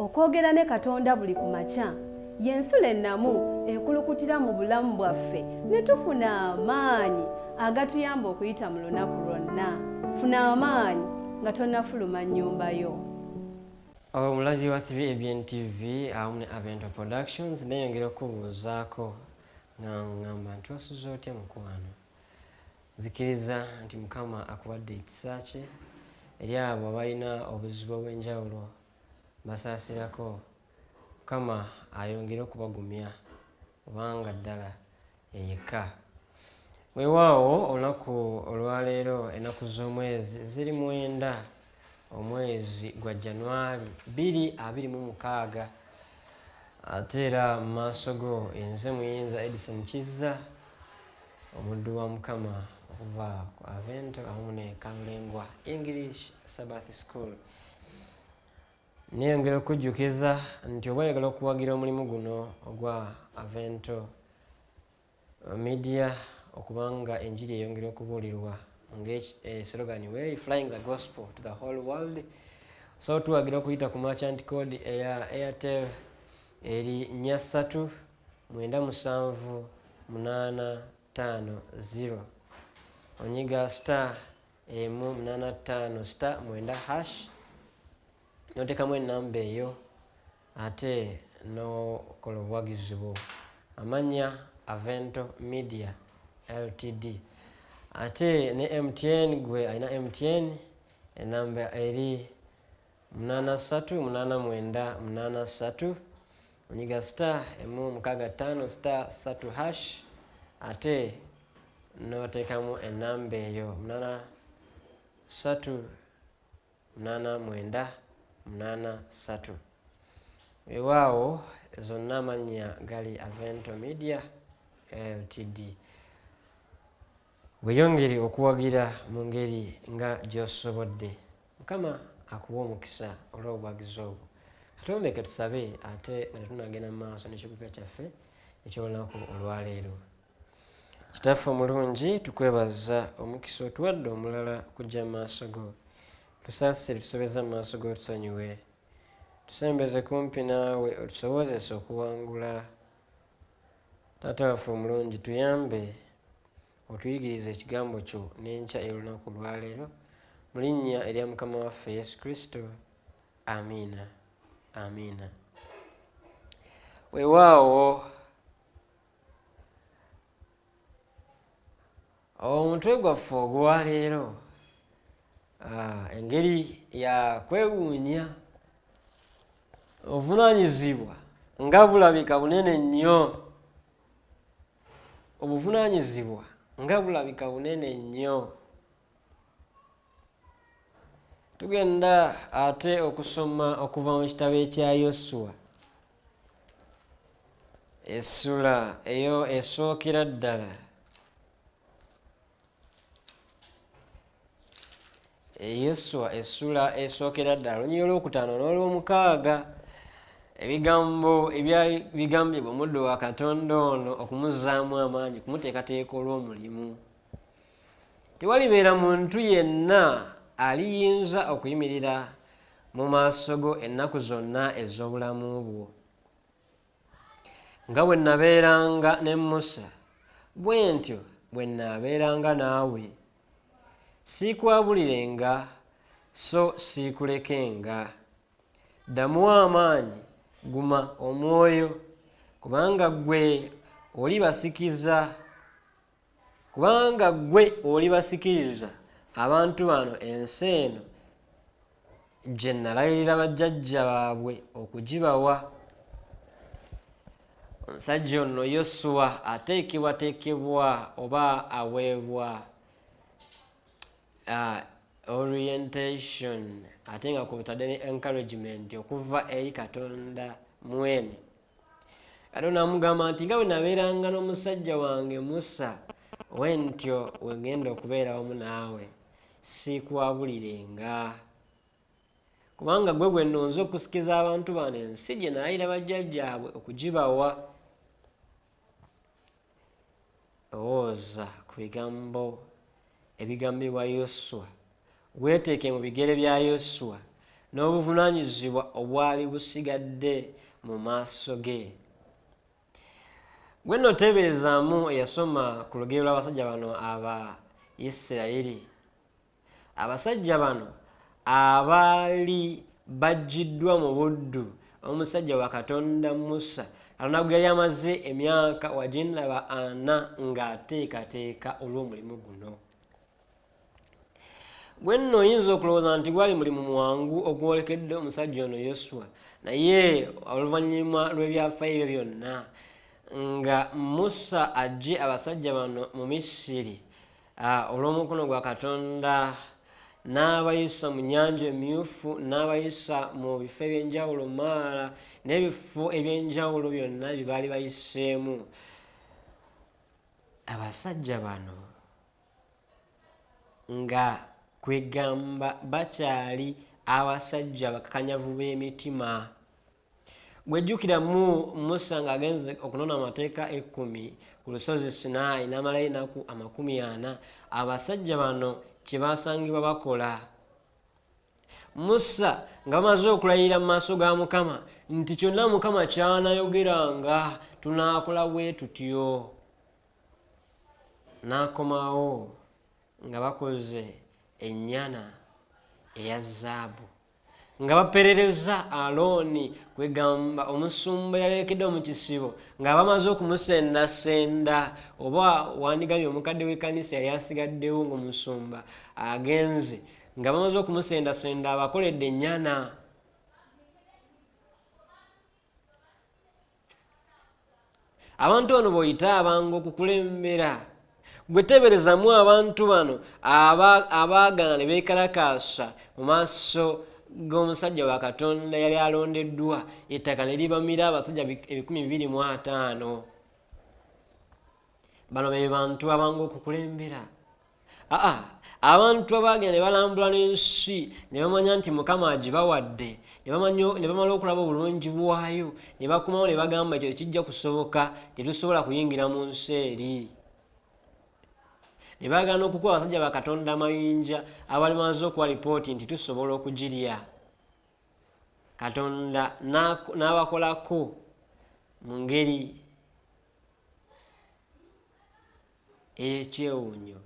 Okwogera ne Katonda buli ku makya y'ensulo ennamu ekulukutira mu bulamu bwaffe ne tufuna amaanyi agatuyamba okuyita mu lunaku lwonna. Funa amaanyi nga tonnafuluma nnyumba yo. Omulabi wa 3ABN TV awamu ne Avento Productions, neyongera okubuuzaako nga ngamba nti wasuze otya mukwano. Nzikiriza nti Mukama akuwadde ekisa kye. Eri abo abalina obuzibu obw'enjawulo basaasirako, Mukama ayongere okubagumya kubanga ddala yeyekka. Weewaawo olunaku olwaleero ennaku z'omwezi ziri 9 omwezi gwa Januari 2026, ate era mu maaso go enze Muyinza Edison Kizza, omuddu wa Mukama okuva ku Avento awamu ne Kalulengwa English Sabbath School. Neyongera okujjukiza nti oba oyagala okuwagira omulimu guno ogwa Avento Media okubanga enjiri eyongera okubuulirwa ng'eslogan weeri flying the gospel to the whole world, so tuwagira okuyita ku merchant code eya Airtel eri 4 3 97 8 5 0, onyiga star 1 8 5 star 9 hash n'oteekamu enamba eyo ate n'okola obuwagizi bwo. Amannya Avento Media Ltd. Ate ne MTN, gwe alina MTN enamba eri 8 3 8 9 8 3, onyiga star 1 6 5 star 3 hash ate n'oteekamu enamba eyo 8 3 8 9 8 3. Weewaawo zonna amannya gali Avento Media Ltd. Weeyongere okuwagira mu ngeri nga gy'osobodde. Mukama akuwa omukisa olw'obuwagizi obwo. Atuwombeke tusabe ate nga tetunnagenda mu maaso n'ekibuga kyaffe eky'olunaku olwaleero. Kitaffe omulungi, tukwebaza omukisa otuwadde omulala okujja mu maaso go. Tusaasire, tusobeze mu maaso go, tusonyiwe. Tusembeze kumpi naawe otusobozese okuwangula. Taata waffe omulungi, tuyambe otuyigirize ekigambo kyo n'enkya ey'olunaku olwaleero. Mu linnya erya Mukama waffe Yesu Kristo, amiina, amiina. Weewaawo omutwe gwaffe ogwaleero, engeri ya kwewuunya obuvunaanyizibwa nga bulabika bunene nnyo. Obuvunaanyizibwa nga bulabika bunene nnyo. Tugenda ate okusoma okuva mu kitabo ekya Yosuwa, essula eyo esookera ddala. Yosuwa essula esookera ddala, olunyiriri olwokutaano n'olwomukaaga, ebigambo ebigambibwa omuddu wa Katonda ono okumuzzaamu amaanyi, kumuteekateeka olw'omulimu. Tewalibeera muntu yenna aliyinza okuyimirira mu maaso go ennaku zonna ez'obulamu bwo. Nga bwe nabeeranga ne Musa, bwe ntyo bwe naabeeranga naawe. Siikwabulirenga so siikulekenga. Ddamu amaanyi, guma omwoyo, kubanga ggwe olibasikiza, kubanga ggwe olibasikiriza abantu bano ensi eno gye nalayirira bajjajja baabwe okugibawa. Omusajja ono Yosuwa ateekebwateekebwa oba aweebwa orientation, ate nga kw'otadde ne encouragement okuva eri Katonda mwene. Katonda amugamba nti nga bwe nabeeranga n'omusajja wange Musa, we ntyo we ngenda okubeera wamu naawe, siikwabulirenga. Kubanga gwe gwe nnonze okusikiza abantu bano ensi gye nalayira bajjajjaabwe okugibawa. Lowooza ku bigambo ebigambibwa Yosuwa, weeteeke mu bigere bya Yosuwa n'obuvunaanyizibwa obwali busigadde mu maaso ge. Gwe nno teeberezaamu eyasoma ku lugero lw'abasajja bano aba Isirayiri. Abasajja bano abaali baggiddwa mu buddu omusajja wa Katonda Musa, Katonda gwe yali amaze emyaka wagindaba ana ng'ateekateeka olw'omulimu guno. Gwe nno oyinza okulowooza nti gwali mulimu mwangu ogwolekedde omusajja ono Yoswa, naye oluvannyuma lw'ebyafaayo ebyo byonna nga Musa aggye abasajja bano mu Misiri olw'omukono gwa Katonda n'abayisa mu nnyanja emyufu, n'abayisa mu bifo eby'enjawulo Maala n'ebifo eby'enjawulo byonna bye baali bayiseemu. Abasajja bano nga kwegamba bakyali abasajja abakakanyavu b'emitima. Gwejjukiramu Musa ng'agenze okunona amateeka 10 ku lusozi Sinaayi n'amalayo ennaku 40, abasajja bano kye baasangibwa bakola. Musa nga bamaze okulayira mu maaso ga Mukama nti kyonna Mukama ky'anayogeranga tunaakola bwe tutyo, n'akomawo nga bakoze ennyana eya zaabu, nga baperereza Alooni, kwegamba omusumba yaleekedde mu kisibo, nga bamaze okumusendasenda, oba wandigambye omukadde w'ekkanisa yali asigaddewo ng'omusumba agenze, nga bamaze okumusendasenda abakoledde ennyana. Abantu bano bw'oyita abangu okukulembera, gwe teeberezamu abantu bano abaagana ne beekalakaasa mu maaso g'omusajja wa Katonda yali alondeddwa, ettaka ne libamira abasajja 225. Bano be bantu abangu okukulembera. Abantu abaagenda ne balambula n'ensi ne bamanya nti Mukama agibawadde, ne bamala okulaba obulungi bwayo, ne bakomawo ne bagamba ekyo kijja kusoboka, tetusobola kuyingira mu nsi eri. Ne baagaana okukuba abasajja ba Katonda amayinja abali bamaze okuwa lipooti nti tusobola okugirya. Katonda n'abakolako mu ngeri ey'ekyewuunyo.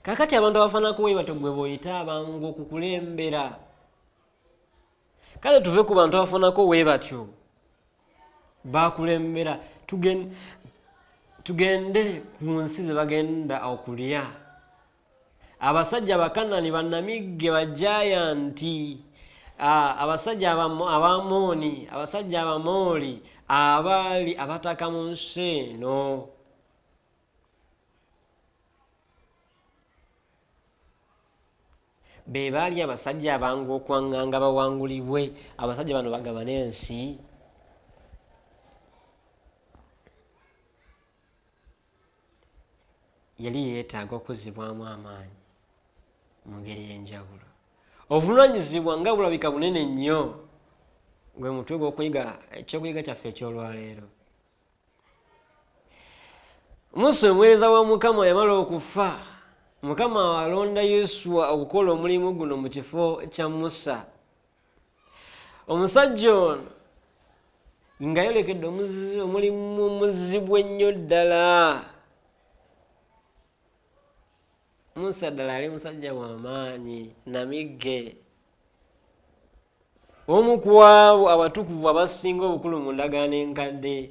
Kaakati abantu abafaananako bwe batyo gwe bw'oyita abangu okukulembera. Kale tuve ku bantu abafaananako bwe batyo bakulembera, tugende ku nsi ze bagenda okulya. Abasajja Abakanani, bannamigge, bajayanti, abasajja Abamooni, abasajja Abamooli abaali abataka mu nsi eno. Be baali abasajja abangu okwaŋŋanga bawangulibwe, abasajja bano bagabane ensi. Yali yeetaaga okuzzibwamu amaanyi mu ngeri ey'enjawulo. Obuvunaanyizibwa nga bulabika bunene nnyo, gwe mutwe gw'okuyiga ekyokuyiga kyaffe eky'olwaleero. Musa omuweereza wa Mukama yamala okufa, Mukama alonda Yoswa okukola omulimu guno mu kifo kya Musa. Omusajja ono nga ayolekedde omulimu omuzibu ennyo ddala. Musa ddala yali musajja wa maanyi, namigge, omu ku abo abatukuvu abasinga obukulu mu ndagaano enkadde.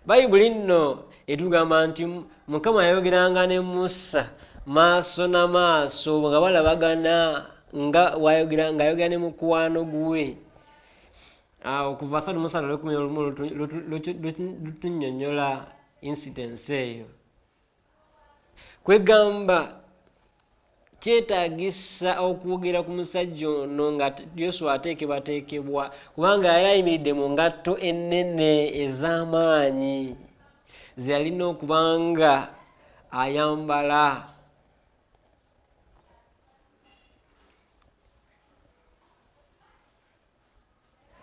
Bayibuli nno etugamba nti Mukama yayogeranga ne Musa maaso na maaso nga balabagana, ng'ayogera ne mukwano gwe. Okuva 33 11 lutunnyonnyola incidence eyo. Kwegamba kyetaagisa okwogera ku musajja ono nga Yoswa ateekebwateekebwa, kubanga yali ayimiridde mu ngatto ennene ez'amaanyi ze yalina okuba nga ayambala.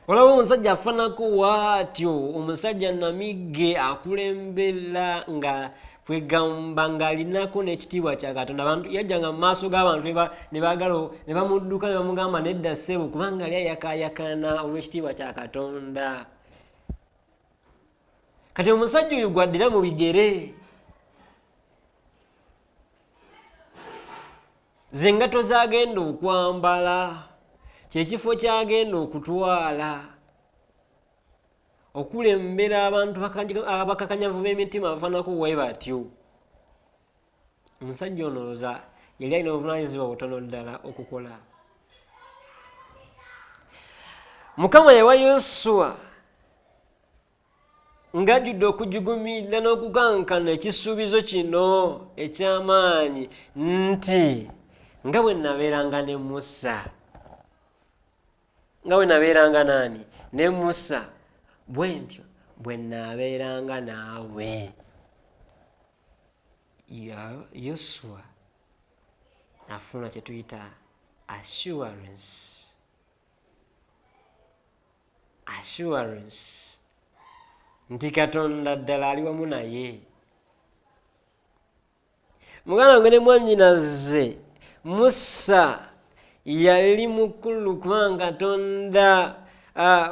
Olaba omusajja afaanako waatyo, omusajja namigge akulembera nga Kwegamba ng'alinako n'ekitiibwa kya Katonda. Abantu yajjanga mu maaso g'abantu ne baagala ne bamudduka ne bamugamba nedda ssebo, kubanga yali ayakaayakana olw'ekitiibwa kya Katonda. Kati omusajja oyo gwaddira mu bigere, ze engatto z'agenda okwambala, kyekifo ky'agenda okutwala okulembera abantu abakakanyavu b'emitima abafaananako we batyo. Omusajja ono olowooza yali alina obuvunaanyizibwa butono ddala okukola. Mukama yawa Yoswa ng'ajjudde okujugumirira n'okukankana ekisuubizo kino eky'amaanyi nti nga bwe nabeeranga ne Musa, nga bwe nabeeranga naani ne Musa, bwe ntyo bwe naabeeranga naawe. Yoswa afuna kye tuyita assurance. Assurance nti Katonda ddala ali wamu naye. Muganda wange ne mwannyinaze, Musa yali mukulu kubanga Katonda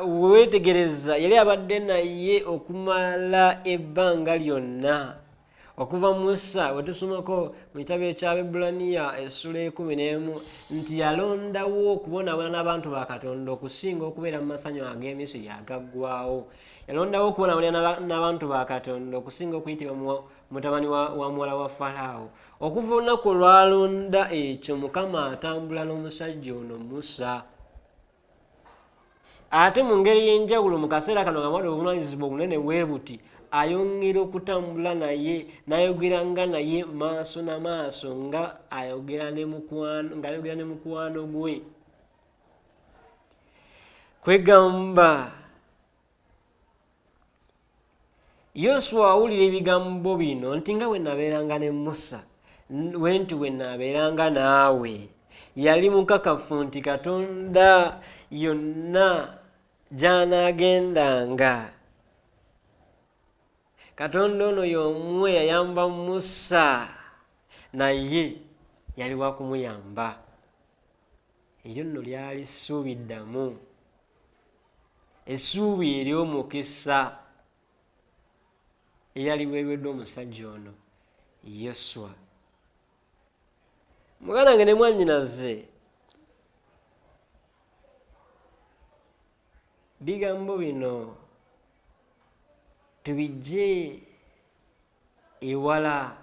weetegereza yali abadde naye okumala ebbanga lyonna. Okuva Musa we tusomako mu kitabo eky'Abaebbulaniya essula 11 nti yalondawo okubonaabona n'abantu ba Katonda okusinga okubeera mu masanyu ag'Emisiri agaggwaawo. Yalondawo okubonaabona n'abantu ba Katonda okusinga okuyitibwa mutabani wa muwala wa Falaawo. Okuva olunaku olwalonda ekyo, Mukama atambula n'omusajja ono Musa. Ate mu ngeri y'enjawulo mu kaseera kano nga mwadde obuvunaanyizibwa obunene bwe buti, ayongera okutambula naye, n'ayogeranga naye maaso na maaso nga ayogera ne mukwano, ng'ayogera ne mukwano gwe. Kwegamba Yoswa awulira ebigambo bino nti nga bwe nabeeranga ne Musa, bwe nti bwe naabeeranga naawe. Yali mukakafu nti Katonda yonna gy'anaagendanga, Katonda ono y'omu eyayamba Musa naye yali wa kumuyamba. Eryo nno lyali ssuubi ddamu, essuubi ery'omukisa eryaliweereddwa omusajja ono Yoswa. Muganda wange ne mwannyinaze, bigambo bino tubijje ewala,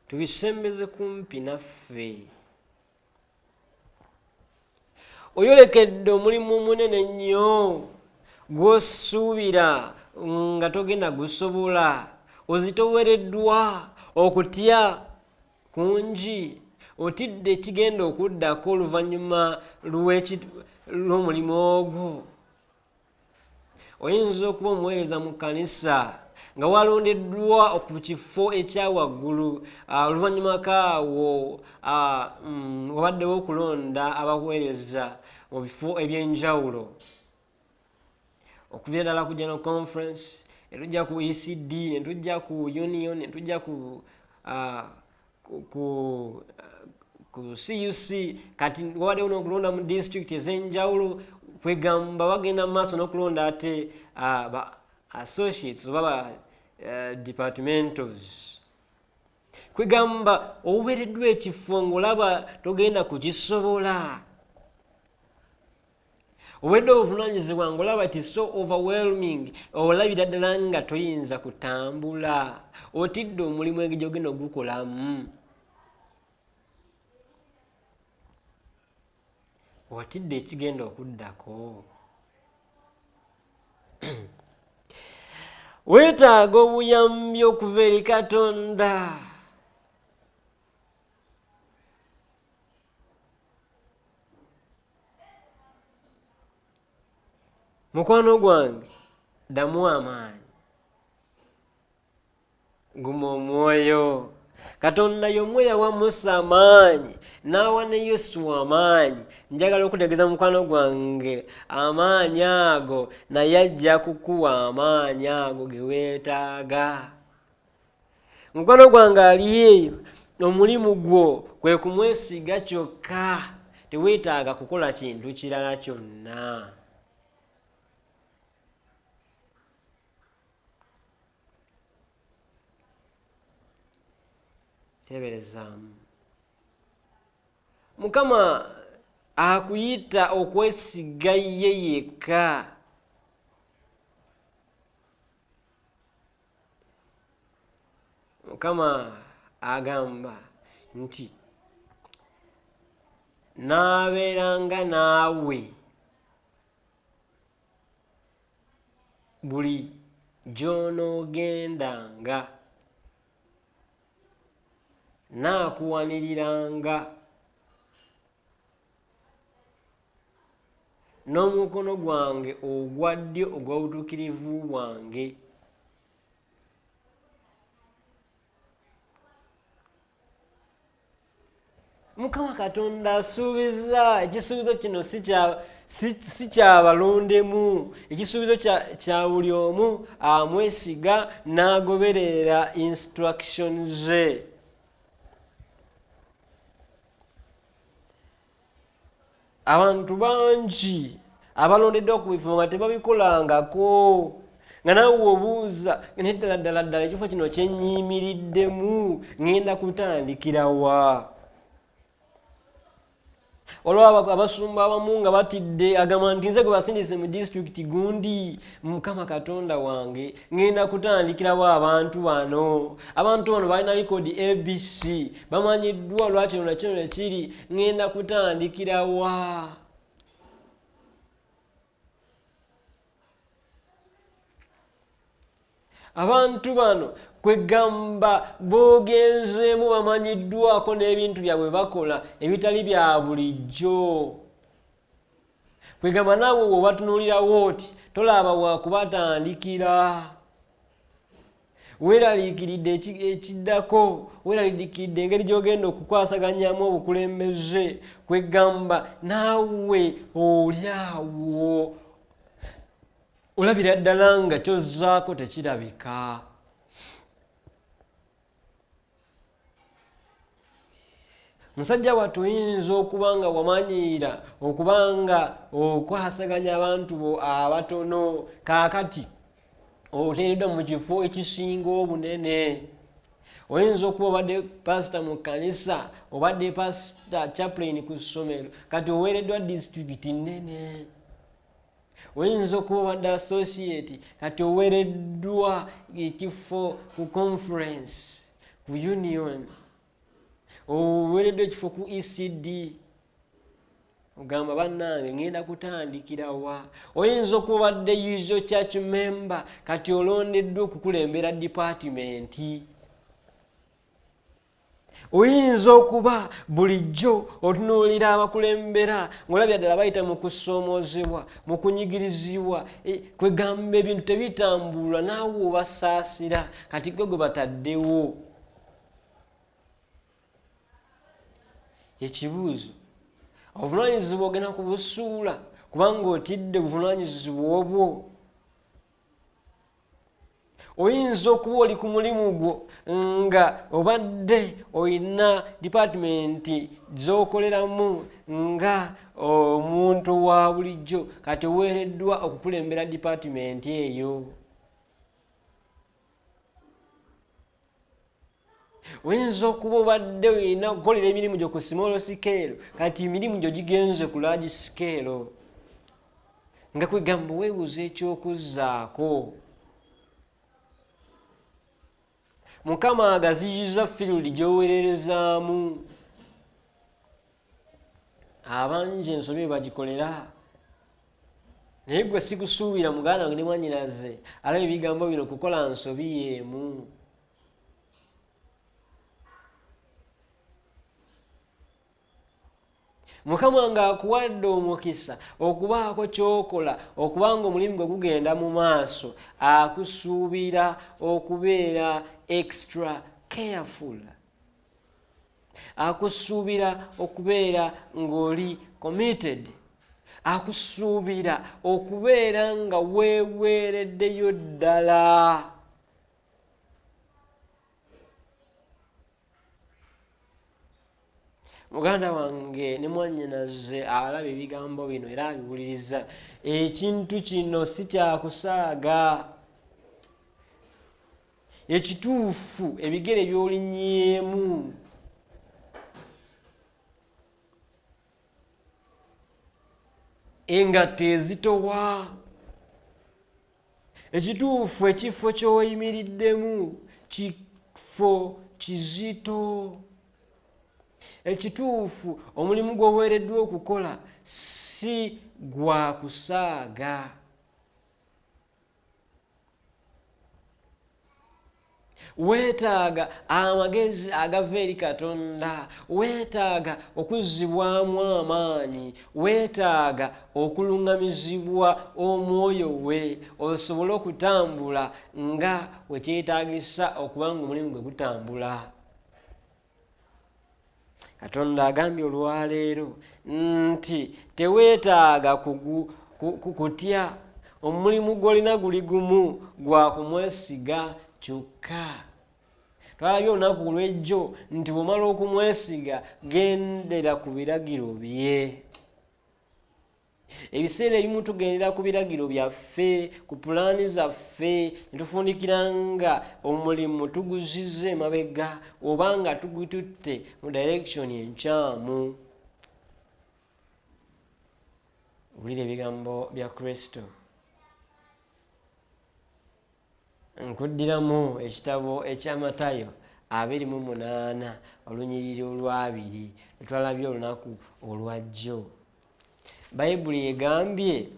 tubisembeze kumpi naffe. Oyolekedde omulimu munene nnyo gw'osuubira nga togenda gusobola, ozitowereddwa okutya kungi, otidde ekigenda okuddako oluvannyuma lw'omulimu ogwo. Oyinza okuba omuweereza mu kkanisa nga walondeddwa ku kifo ekya waggulu, oluvannyumako awo wabaddewo okulonda abaweereza mu bifo eby'enjawulo, okuviira ddala ku General Conference, ne tujja ku ECD, ne tujja ku Union, ne tujja ku CUC. Kati wabaddewo n'okulonda mu district ez'enjawulo, kwegamba bagenda mu maaso n'okulonda ate ba associates oba ba departmentals. Kwegamba oweereddwa ekifo ng'olaba togenda kukisobola, obwedde obuvunaanyizibwa ng'olaba ti so overwhelming, olabira ddala nga toyinza kutambula, otidde omulimu engeri gy'ogenda ogukolamu, otidde ekigenda okuddako. Weetaaga obuyambi okuva eri Katonda. Mukwano gwange, ddamu amaanyi, guma omwoyo. Katonda y'omu yawa Musa amaanyi n'awa ne Yoswa amaanyi. Njagala okutegeeza mukwano gwange, amaanyi ago naye ajja kukuwa amaanyi ago ge weetaaga. Mukwano gwange ali eyo, omulimu gwo kwe kumwesiga kyokka, teweetaaga kukola kintu kirala kyonna. Teeberezaamu, Mukama akuyita okwesiga ye yekka. Mukama agamba nti naabeeranga naawe buli gy'onoogendanga, naakuwaniriranga n'omukono gwange ogwa ddyo ogw'obutuukirivu bwange. Mukama Katonda asuubiza ekisuubizo kino si kyabalondemu, ekisuubizo kya buli omu amwesiga n'agoberera instruction ze. Abantu bangi abalondeddwa ku bifo nga tebabikolangako, nga naawe obuuza naye ddala ddala ddala ekifo kino kyennyimiriddemu ŋŋenda kutandikira wa? Olwaba abasumba abamu nga batidde, agamba nti nze gwe basindise mu disitulikiti gundi, Mukama Katonda wange ŋŋenda kutandikirawo abantu bano. Abantu bano balina likodi ABC, bamanyiddwa lwa kino na kino nekiri, ŋŋenda kutandikirawa? Abantu bano kwegamba boogenzeemu bamanyiddwako n'ebintu byabwe bakola ebitali bya bulijjo. Kwegamba naawe bw'obatunuulirawo oti tolaba wakubatandikira. Weeraliikiridde ekiddako, weeraliikiridde engeri gy'ogenda okukwasaganyamu obukulembeze. Kwegamba naawe oli awo olabira ddala nga ky'ozzaako tekirabika. Musajja wattu oyinza okuba nga wamanyiira okuba nga okwasaganya abantu bo abatono, kaakati oteereddwa mu kifo ekisinga obunene. Oyinza okuba obadde pasita mu kkanisa, obadde pasita chaplain ku ssomero, kati oweereddwa disitulikiti nnene. Oyinza okuba obadde associate, kati oweereddwa ekifo ku conference, ku union, oweereddwa ekifo ku ECD. Ogamba bannange ŋŋenda kutandikira wa? Oyinza okuba obadde usual church member, kati olondeddwa okukulembera department. Oyinza okuba bulijjo otunuulira abakulembera ng'olabya ddala bayita mu kusoomoozebwa, mu kunyigirizibwa, kwegamba ebintu tebitambula, naawe obasaasira, kati gwe gwe bataddewo. Ekibuuzo, obuvunaanyizibwa ogenda kubusuula kubanga otidde obuvunaanyizibwa obwo. Oyinza okuba oli ku mulimu gwo nga obadde olina dipaatimenti z'okoleramu nga omuntu wa bulijjo, kati oweereddwa okukulembera dipaatimenti eyo. Oyinza okuba obadde olina okukolera emirimu gyo ku small scale, kati emirimu gyo gigenze ku large scale, nga kwegamba weebuuza eky'okuzzaako. Mukama agaziyiza field gy'oweererezaamu. Abangi ensobi bagikolera, naye gwe sikusuubira muganda wange ne mwannyinaze alaba ebigambo bino kukola nsobi y'emu. Mukama ng'akuwadde omukisa okubaako ky'okola, okubanga omulimu gwe gugenda mu maaso, akusuubira okubeera extra careful, akusuubira okubeera ng'oli committed, akusuubira okubeera nga weeweereddeyo ddala. Muganda wange ne mwannyinaze alaba ebigambo bino era abiwuliriza, ekintu kino si kyakusaaga. Ekituufu ebigere by'olinnyeemu engatto ezitowa, ekituufu ekifo ky'oyimiriddemu kifo kizito, ekituufu omulimu gw'oweereddwa okukola si gwa kusaaga. Weetaaga amagezi agava eri Katonda, weetaaga okuzzibwamu amaanyi, weetaaga okuluŋŋamizibwa omwoyo we osobole okutambula nga wekyetaagisa okuba nga omulimu gwe gutambula. Katonda agambye olwaleero nti teweetaaga kutya, omulimu gw'olina guli gumu gwa kumwesiga kyokka. Twalabye olunaku lw'ejjo nti bw'omala okumwesiga gendera ku biragiro bye. Ebiseera ebimu tugendera ku biragiro byaffe, ku pulaani zaffe, ne tufundikira nga omulimu tuguzizza emabega oba nga tugututte mu direction enkyamu. Wulira ebigambo bya Kristo. Nkuddiramu ekitabo ekya Matayo 28 olunyiriri olwabiri lwe twalabye olunaku olwajjo. Bayibuli egambye,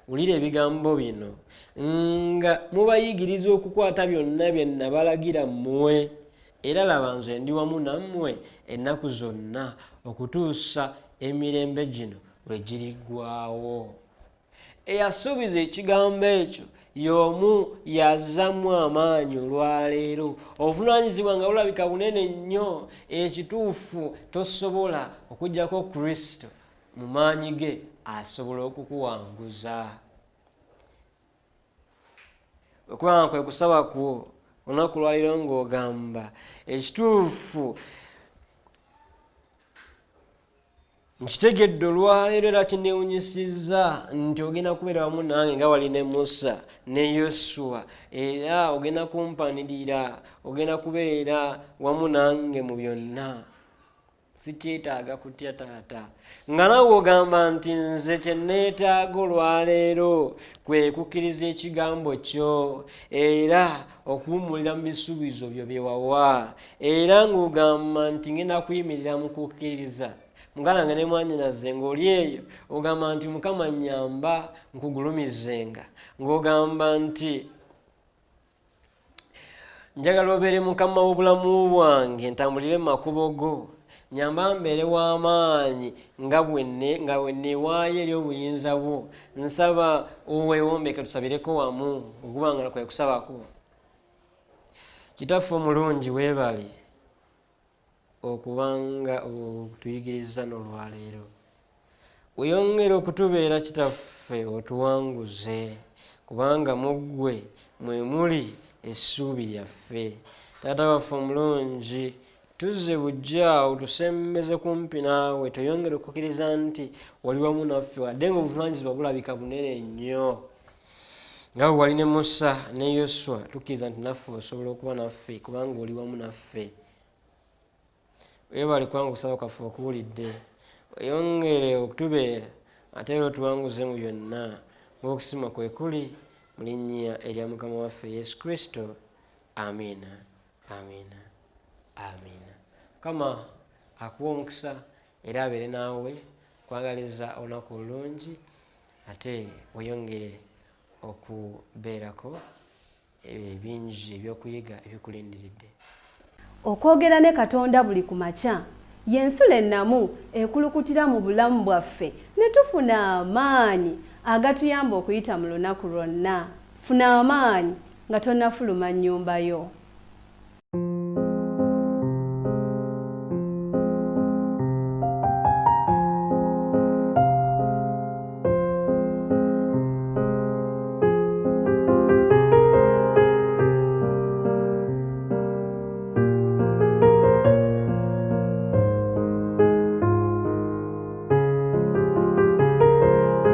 wulira ebigambo bino, nga mubayigiriza okukwata byonna bye nabalagira mmwe, era laba nze ndi wamu nammwe ennaku zonna okutuusa emirembe gino lwe giriggwaawo. Eyasuubiza ekigambo ekyo y'omu yazzamu amaanyi olwaleero. Obuvunaanyizibwa nga bulabika bunene nnyo, ekituufu tosobola okuggyako Kristo mu maanyi ge asobola okukuwanguza. Okubanga kwe kusaba kwo olunaku lwaleero ng'ogamba ekituufu nkitegedde olwaleero era kinneewunyisizza nti ogenda kubeera wamu nange nga wali ne Musa ne Yoswa, era ogenda kumpanirira, ogenda kubeera wamu nange mu byonna. Sikyetaaga kutya taata. Nga naawe ogamba nti nze kye neetaaga olwaleero kwe kukkiriza ekigambo kyo era okuwummulira mu bisuubizo byo bye wawa, era ng'ogamba nti ngenda kuyimirira mu kukkiriza. Muganda wange ne mwannyinaze ng'oli eyo ogamba nti Mukama nnyamba nkugulumizenga, ng'ogamba nti njagala obeere Mukama w'obulamu bwange, ntambulire mu makubo go, nyamba mbeere w'amaanyi nga bwe neewaayo eri obuyinza bwo. Nsaba oweewombeke tusabireko wamu okubanga kwe kusabako. Kitaffe omulungi weebale okubanga otuyigiriza n'olwaleero. Weeyongere okutubeera kitaffe otuwanguze, kubanga mu ggwe mwe muli essuubi lyaffe. Taata waffe omulungi, tuzze bujjaawo tusembeze kumpi naawe, toyongere okukkiriza nti wali wamu naffe wadde ng'obuvunaanyizibwa bulabika bunene nnyo. Nga bwe wali ne Musa ne Yoswa, tukkiriza nti naffe osobola okuba naffe kubanga oli wamu naffe. Weebale kubanga okusaba kwaffe okuwulidde. Weyongere okutubeera ate era otuwanguze mu byonna ng'okusiima kwe kuli mu linnya erya Mukama waffe Yesu Kristo. Amiina, amiina, amiina. Mukama akuwe omukisa era abeere naawe, kwagaliza olunaku olulungi ate weyongere okubeerako ebingi ebyokuyiga ebikulindiridde. Okwogera ne Katonda buli ku makya y'ensulo ennamu ekulukutira mu bulamu bwaffe ne tufuna amaanyi agatuyamba okuyita mu lunaku lwonna. Funa amaanyi nga tonnafuluma nnyumba yo.